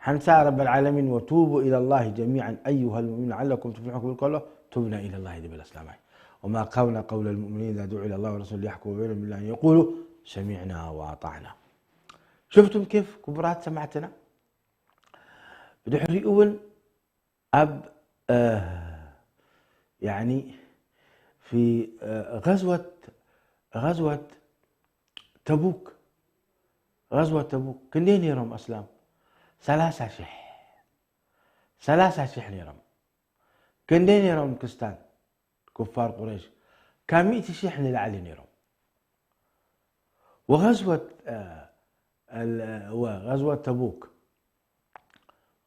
ሓንሳእ ረበል ዓለሚን وتوبوا إلى الله جميعا أيها المؤمنون لعلكم تفلحون ክብል ከሎ ቱብና ኢለላህ ዝብል ኣስላማይ። وما كان قول المؤمنين إذا دعوا إلى الله ورسوله ليحكم بينهم إلا أن يقولوا سمعنا وأطعنا። شفتم كيف ክቡራት ሰማዕትና؟ ብድሕሪኡ እውን ኣብ፣ እ፣ ያኒ ፊ፣ እ፣ ገዝወት፣ ገዝወት ተቡክ፣ ገዝወት ተቡክ ክንደይ ነይሮም ኣስላም? ሰላሳ ሽሕ፣ ሰላሳ ሽሕ ነይሮም። ክንደይ ነይሮም ክስታን? ኩፋር ቁረይሽ ካብ ሚእቲ ሽሕ ንላዕሊ ነይሮም። ወገዝወት፣ እ፣ ال-፣ ወገዝወት ተቡክ፣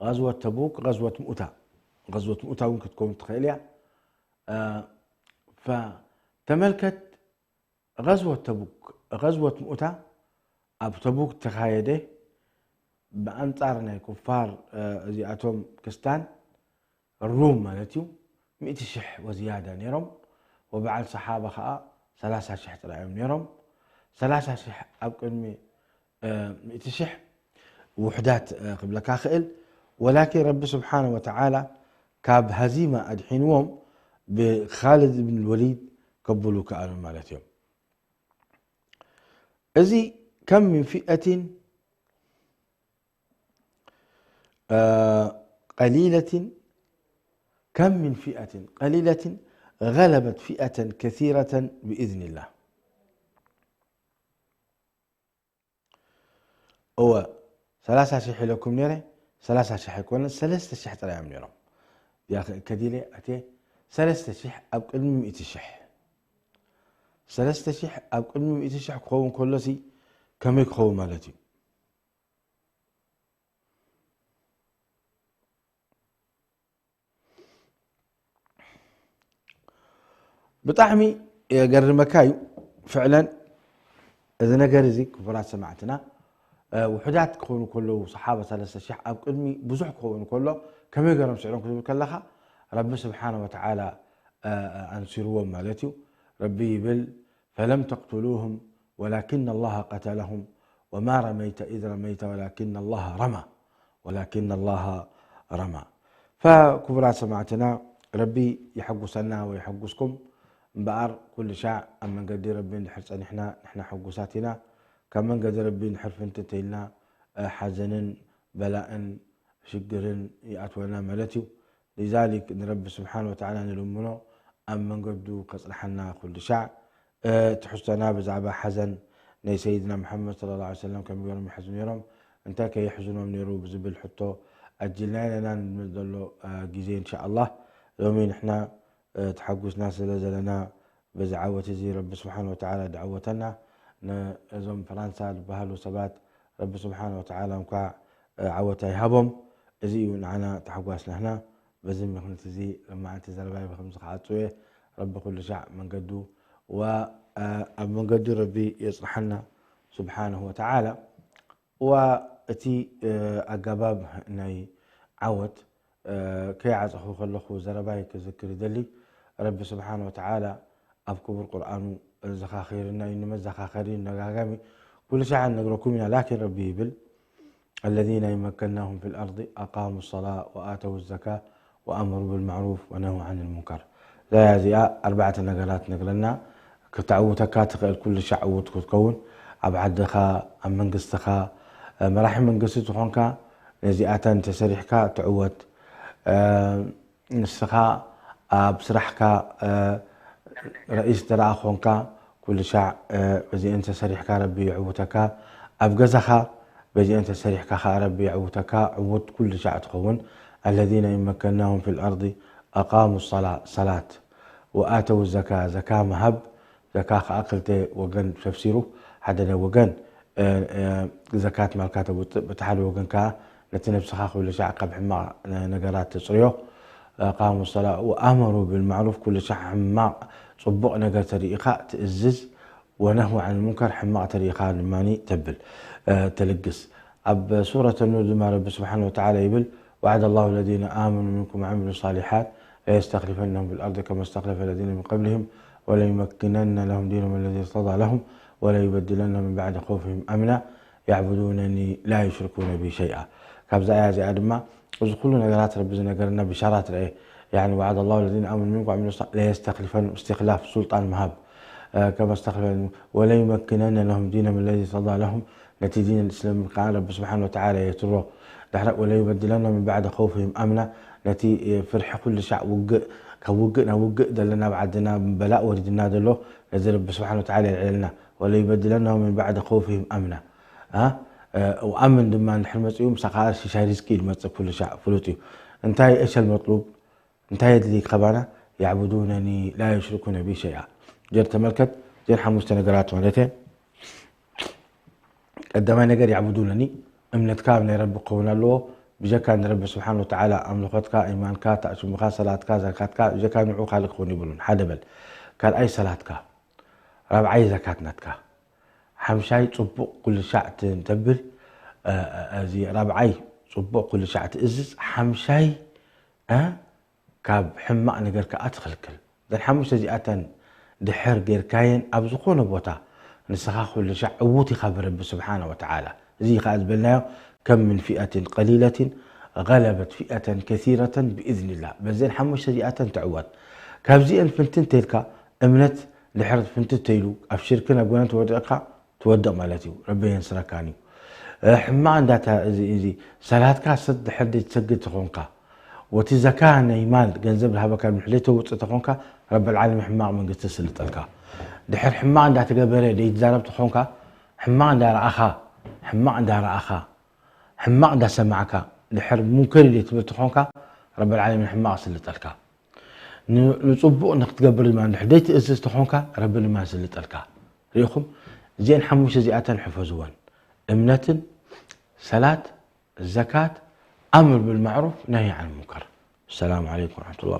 ገዝወት ተቡክ፣ ገዝወት ሙእታ፣ ገዝወት ሙእታ እውን ክትከውን ትኽእል እያ። እ፣ ፈተመልከት ገዝወት ተቡክ፣ ገዝወት ሙእታ ኣብ ተቡክ ተኻየደ። ብኣንጻር ናይ ኩፋር፣ እ፣ እዚኣቶም ክስታን ሩም ማለት እዩ፣ ሚእቲ ሽሕ ወዝያዳ ነይሮም። ወበዓል ሰሓባ ኸዓ ሰላሳ ሽሕ ጥራይ እዮም ነይሮም። ሰላሳ ሽሕ ኣብ ቅድሚ፣ እ፣ ሚእቲ ሽሕ ውሕዳት፣ እ፣ ክብለካ ክእል። ወላኪን ረቢ ስብሓነ ወተዓላ ካብ ሃዚማ ኣድሒንዎም ብኻልድ ብን ወሊድ ከብሉ ከኣሉ ማለት እዮም። እዚ ከም ምን ፊአትን፣ እ፣ ቀሊለትን፣ ከም ምን ፊአትን ቀሊለትን ገለበት ፊአተን ከሲረተን ብኢዝኒላህ። እወ፣ ሰላሳ ሽሕ ኢለኩም ነይረ፣ ሰላሳ ሽሕ ኣይኮነን፣ ሰለስተ ሽሕ ጥራይ እዮም ነይሮም። ያኸ ከዲለ ኣትየ፣ ሰለስተ ሽሕ ኣብ ቅድሚ ሚእቲ ሽሕ። ሰለስተ ሽሕ ኣብ ቅድሚ ሚእቲ ሽሕ ክኸውን ከሎሲ ከመይ ክኸውን ማለት እዩ? ብጣዕሚ የገርመካ እዩ ፍዕለን። እዚ ነገር እዚ ክቡራት ሰማዕትና፣ እ፣ ውሑዳት ክኾኑ ከለዉ፣ ሰሓባ ሰለስተ ሽሕ ኣብ ቅድሚ ብዙሕ ክኸውን ከሎ ከመይ ገይሮም ስዒሮም ክትብል ከለኻ፣ ረቢ ስብሓነ ወተዓላ፣ እ፣ ኣንሲርዎም ማለት እዩ። ረቢ ይብል፣ ፈለም ተቅትሉሁም ወላኪን ኣላህ ቀተለሁም ወማ ረመይተ ኢዝ ረመይተ ወላኪን ኣላህ ረማ፣ ወላኪን ኣላህ ረማ። ፈክቡራት ሰማዕትና፣ ረቢ የሐጉሰና ወየሐጉስኩም። እምበኣር ኩሉ ሻዕ ኣብ መንገዲ ረቢ እንድሕር ጸኒሕና ንሕና ሕጉሳት ኢና። ካብ መንገዲ ረቢ እንድሕር ፍንትት ኢልና፣ እ፣ ሓዘንን በላእን ሽግርን ይኣትወና ማለት እዩ። ሊዛሊክ ንረቢ ስብሓን ወተዓላ ንልምኖ ኣብ መንገዱ ከጽንሓና ኩሉ ሻዕ። እ፣ ትሕዝቶና ብዛዕባ ሓዘን ናይ ሰይድና መሓመድ ሰለላሁ ዐለይሂ ወሰለም ከመይ ገይሮም ይሕዝኑ ነይሮም፣ እንታይ ከ የሕዝኖም ነይሩ ብዝብል ሕቶ ኣጅልና ኣለና ንብል ዘሎ፣ እ፣ ግዜ እንሻኣላህ። ሎሚ ንሕና፣ እ፣ ተሓጉስና ስለ ዘለና በዚ ዓወት እዚ ረቢ ስብሓን ወተዓላ ድዓወተና። ነዞም ፍራንሳ ዝበሃሉ ሰባት ረቢ ስብሓን ወተዓላ እንኳዕ ዓወት ኣይሃቦም። እዚ እዩ ንዓና ተሓጓስናህና። በዚ ምኽንያት እዚ ለማዓንቲ ዘረባይ ብከምዚ ክዓጽው እየ። ረቢ ኩሉ ሻዕ መንገዱ ወኣብ መንገዱ ረቢ የጽንሓና ስብሓንሁ ወተዓላ። ወእቲ ኣገባብ ናይ ዓወት ከይዓጸኹ ከለኹ ዘረባይ ክዝክር ይደሊ። ረቢ ስብሓን ወተዓላ ኣብ ክቡር ቁርኣኑ ዘኻኺርና እዩ። ንመዘኻኸሪ ነጋጋሚ ኩሉ ሻዕ ንነግረኩም ኢና። ላኪን ረቢ ይብል الذين إن مكناهم في الأرض أقاموا الصلاة وآتوا الزكاة وأمروا بالمعروف ونهوا عن المنكر። እዛ እዚኣ ኣርባዕተ ነገራት ነግረና። ክተዕውተካ ትኽእል ኩሉ ሻዕ ዕውት ክትከውን ኣብ ዓድኻ ኣብ መንግስትኻ መራሒ መንግስቲ ዝኾንካ ነዚኣተን ተሰሪሕካ ትዕወት። ንስኻ ኣብ ስራሕካ ረኢስ እንተ ደኣ ኾንካ ኩሉ ሻዕ በዚአን ተሰሪሕካ ረቢ የዕውተካ። ኣብ ገዛኻ በዚአን ተሰሪሕካ ኸዓ ረቢ የዕውተካ። ዕውት ኩሉ ሻዕ ትኸውን። الذين إن مكناهم في الأرض أقاموا الصلاة ሰላት وآتوا الزكاة ዘካ ምሃብ። ዘካ ከዓ ክልተ ወገን ተፍሲሩ። ሓደ ናይ ወገን ዘካት ማልካ ተውፅእ፣ በቲ ሓደ ወገን ከዓ ነቲ ነብስኻ ኩሉ ሻዕ ካብ ሕማቕ ነገራት ተፅርዮ። ቃሙ ሰላ ወኣመሩ ብልማዕሩፍ ኩሉ ሻዕ ሕማቕ ፅቡቕ ነገር ተሪኢኻ ትእዝዝ። ወነሁ ዓን ሙንከር ሕማቕ ተሪኢኻ ድማ ተብል ተልግስ። ኣብ ሱረት ኑር ድማ ረቢ ስብሓን ወተዓላ ይብል وعد الله الذين آمنوا منكم وعملوا الصالحات ليستخلفنهم في الأرض كما استخلف الذين من قبلهم وليمكنن لهم دينهم الذي ارتضى لهم وليبدلنهم من بعد خوفهم أمنا يعبدونني لا يشركون بي شيئا። ካብዛ ኣያ እዚኣ ድማ እዚ ኩሉ ነገራት ረቢ ዝነገረና ብሻራት ረአ። يعني وعد الله الذين آمنوا منكم وعملوا الصالحات ليستخلفنهم استخلاف سلطان ምሃብ كما استخلف وليمكنن لهم دينهم الذي ارتضى لهم ነቲ ዲን እስልምና ከዓ ረቢ ስብሓን ወተዓላ የትሮ። ድሕረ ወለዩበድለና ምን ባዕድ ኸውፍህም ኣምና ነቲ ፍርሒ ኩሉ ሻዕ ውግእ ካብ ውግእ ናብ ውግእ ዘለና ኣብ ዓድና በላእ ወሪድና ዘሎ ነዚ ረቢ ስብሓን ወተዓላ የልዕለልና። ወለዩበድለና ምን ባዕድ ኸውፍህም ኣምና ኣምን ድማ እንድሕር መፅኡ ምሳኻ ሽሻይ ሪዝቂ እዩ ዝመፅእ ኩሉ ሻዕ ፍሉጥ እዩ። እንታይ እሸል መጥሉብ እንታይ የድሊ ካባና? ያዕቡዱነኒ ላ ዩሽሪኩነ ቢ ሸይኣ። ጀር ተመልከት፣ ጀር ሓሙሽተ ነገራት ማለት እየ። ቀዳማይ ነገር ያዕቡዱነኒ፣ እምነትካ ኣብ ናይ ረቢ ክኸውን ኣለዎ። ብጀካ ንረቢ ስብሓን ወተዓላ ኣምልኾትካ፣ ኢማንካ፣ ተዕሱምካ፣ ሰላትካ፣ ዘካትካ፣ ብጀካ ንዑ ካልእ ክኸውን ይብሉን። ሓደ በል። ካልኣይ ሰላትካ፣ ራብዓይ ዘካት ናትካ፣ ሓምሻይ ፅቡቕ ኩሉ ሻዕ ትንተብል፣ እዚ ራብዓይ ፅቡቕ ኩሉ ሻዕ ትእዝዝ፣ ሓምሻይ ካብ ሕማቕ ነገር ከኣ ትኽልክል። እዘን ሓሙሽተ እዚኣተን ድሕር ጌርካየን ኣብ ዝኾነ ቦታ ንስኻ ኩሉ ሻዕ ዕዉት ኢኻ ብረቢ ስብሓነ ወተዓላ። እዚ ኸኣ ዝበልናዮ ከም ምን ፊኣትን ቀሊለትን ገለበት ፊኣተን ከሲረተን ብኢዝኒላ። በዘን ሓሙሽተ እዚኣተን ትዕወት። ካብዚአን ፍንትን ተልካ እምነት ድሕር ፍንትን ተይሉ ኣብ ሽርክን ኣብ ጎነን ተወዲቕካ ትወድቕ ማለት እዩ። ረቢ የንስረካን እዩ። ሕማቕ እንዳታ እዚ እዚ ሰላትካ ሰት ድሕር ደይ ትሰግድ ተኾንካ ወቲ ዘካ ናይ ማል ገንዘብ ዝሃበካ ምሕለይ ተውፅእ ተኾንካ ረቢ ልዓለሚን ሕማቕ መንግስቲ ስልጠልካ። ድሕር ሕማቕ እንዳተገበረ ደይ ትዛረብ ተኾንካ ሕማቕ እንዳረኣኻ ሕማቕ እንዳረኣኻ ሕማቕ እንዳሰማዕካ ድሕር ሙንከር ደይ ትብል ተኾንካ ረቢ ልዓለሚን ሕማቕ ስልጠልካ። ንፅቡቕ ንክትገብር ድማ እንድሕር ደይትእዝዝ ተኾንካ ረቢ ድማ ይስልጠልካ። ርኢኹም? እዚአን ሓሙሽተ እዚኣተን ሕፈዝወን። እምነትን ሰላት፣ ዘካት፣ ኣምር ብልማዕሩፍ፣ ነህይ ዓን ሙንከር። ሰላም ዓለይኩም ወረሕመቱላህ።